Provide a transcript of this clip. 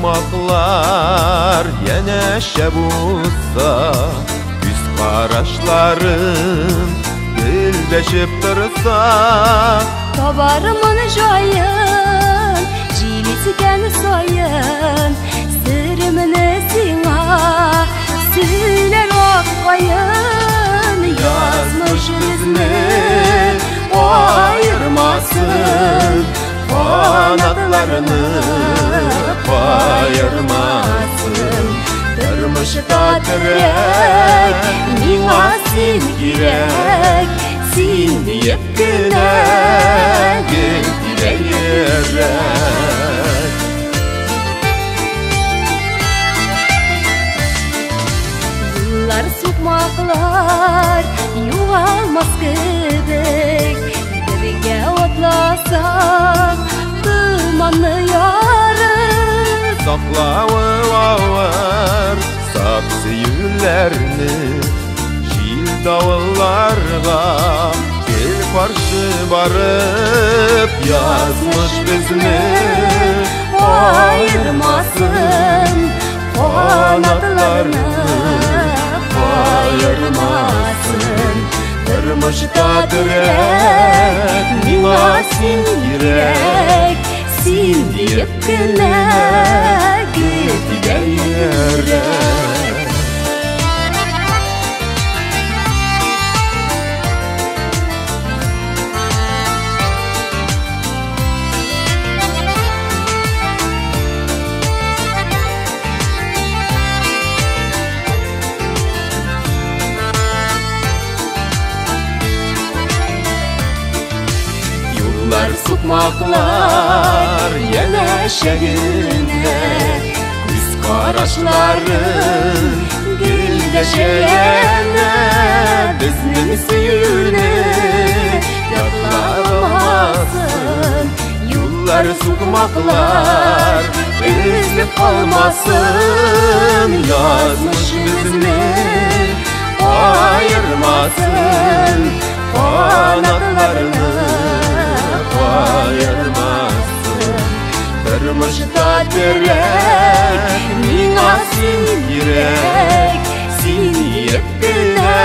сукмаклар янәшә булса, күз карашларың гөлдәшеп торса, табармын җаен, җил искән саен, серемне сиңа сөйләр ак каен. Язмыш безне аермасын, канатларны каермасын. Тормышта терәк, миңа син кирәк, син диеп кенә гел тибә йөрәк. Юллар, сукмаклар югалмас кебек, бергә атласак томанны ярып. Саклавы авыр саф сөюләрне, җил давылларга гел каршы барып. Язмыш безне аермасын, канатларны каермасын. Тормышта терәк, миңа син кирәк, син диеп кенә гел тибә йөрәк. Юллар, сукмаклар янәшә генә, күз карашларың гөлдәшә янә. Безнең сөюне ятламасын, юллар, сукмаклар өзелеп калмасын. Язмыш безне аермасын, канатларны каермасын. Тормышта терәк, миңа син кирәк, син диеп кенә